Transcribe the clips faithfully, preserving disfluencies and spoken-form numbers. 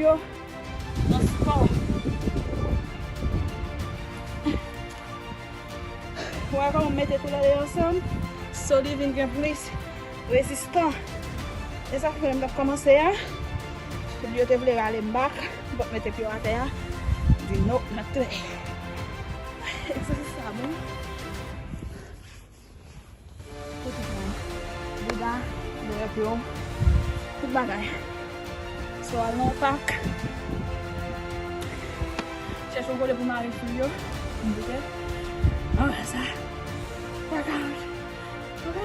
Yo, nan spò. Ou wè kòman m mete koulè yo ansanm? So li vin gen plis rezistan. E sa k fè lè m t ap kòmanse a, yo te vle rale m back, m p ap mete pye w atè a. M di no, m ap tounen. Egzèsis sa bon. Pou tout moun. Bouda, dèyè pye w, tout bagay. So al nan yon pak. Chèche yon kote pou mare fil yo. M di ke. Ann fè sa. Workout. Ok?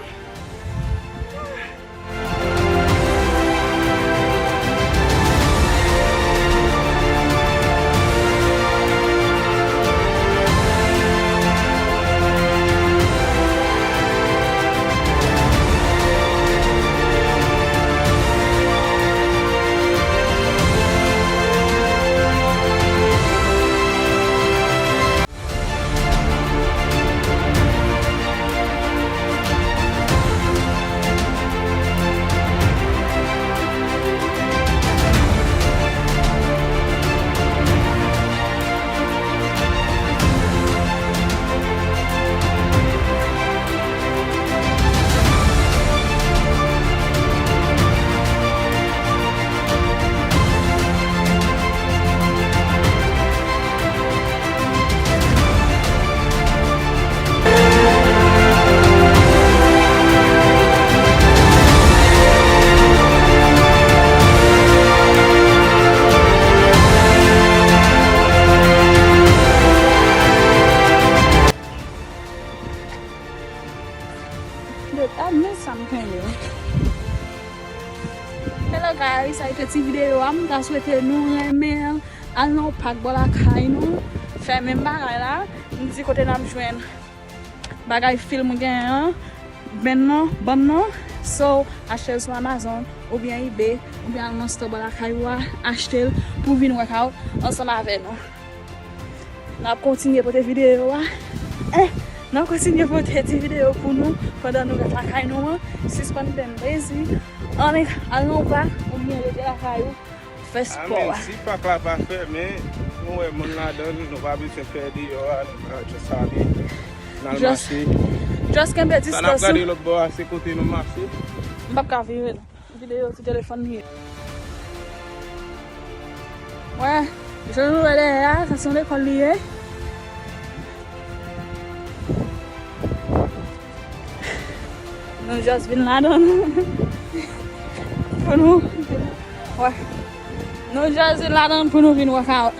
Gad men sa m kenbe. Hello guys, sa a été ti videyo a. M ta swete nou renmen al nan yon pak bò lakay nou, fè menm bagay la. M di kote n ap jwenn bagay fil m genyen an, benn nan, bann nan. So, achte l sou Amazon oubyen eBay, oubyen al nan store bò lakay ou a, achte l pou w vin workout ansanm avè nou. N ap kontinye pote videyo a. Eh, n ap kontinye pote ti videyo pou nou pandan nou ret lakay nou an. Sispann fè m plezi. Ann al nan yon pak oubyen rete lakay ou. Fè spò a. Amen. Si pak la pa fèmen, nou wè moun ladan l, nou pa bezwen pè deyò a, nou ka just ale. N al mache. Just kenbe distans ou. Sa n ap gade lòt bò a, se kote nou mache. M p ap ka vire l. Videyo sou telefòn li ye. Wè, jan nou wè dèyè a, sa se yon lekòl li ye. Nou just vin ladan l pou nou. Wè. Nou just vin ladan l pou nou vin workout.